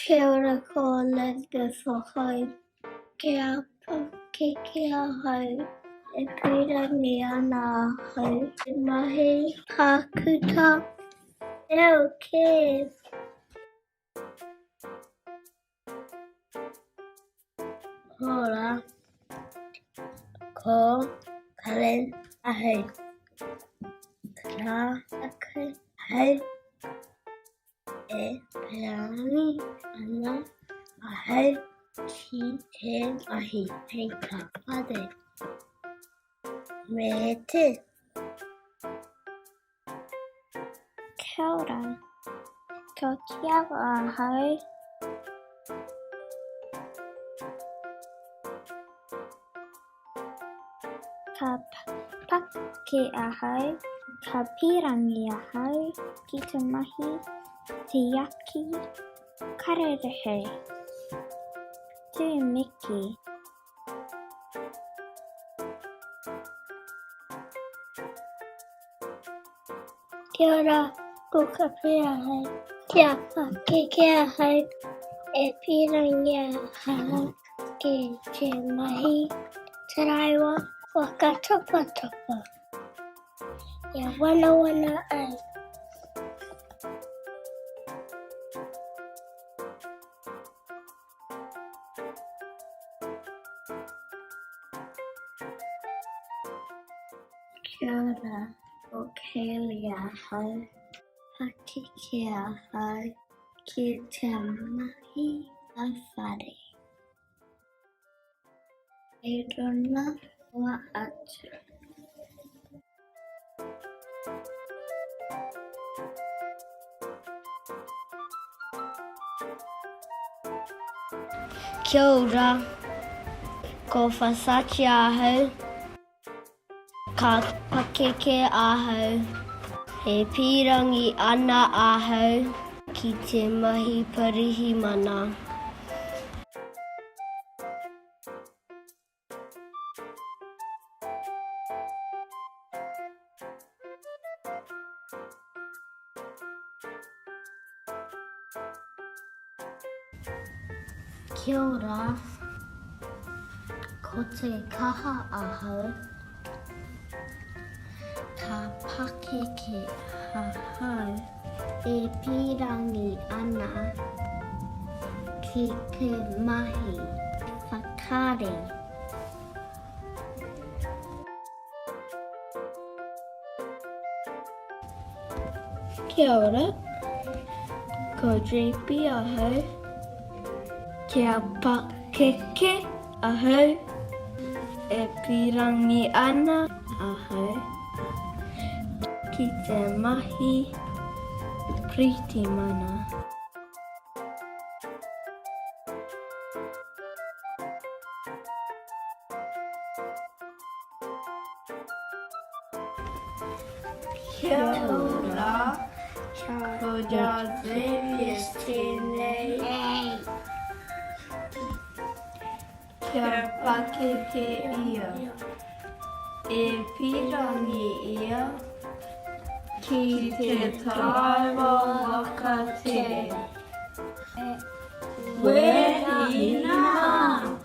Kia ora ko Elizabeth ahau. Kia pakeke ahau. E pīrangi ana ahau te mahi tākuta. Reo kē. Ora, ko Karen ahau. Ka ahau e pīrangi ana ahau ki te mahi peita whare me te. Kia ora. Ko Tiago ahau. Ka pakeke ahau, ka pīrangi ahau ki te mahi tiaki kararehe. Tūmeke. Kia ora, ko Kape ahau. Kia pakeke ahau, e pīrangi ahau ki te mahi taraiwa waka topatopa. Ia wanawana au. Kia ora, ko Kaylee ahau. Pakeke ahau ki te mahi a whare. E rona noa atu. Kia ora, ko Versace ahau, ka pakeke ahau, e pīrangi ana ahau ki te mahi pirihimana. Kia ora, ko te kaha ahau, ka pakeke ahau e pīrangi ana ki te mahi whakaari. Kia ora, ko JP ahau. Kia pakeke ahau, e pīrangi ana ahau ki te mahi pirihimana. Kia ora, ko Jarvis tēnei. Kia pakeke ia. E pīrangi ia ki te taraiwa waka tere. Wehi nā!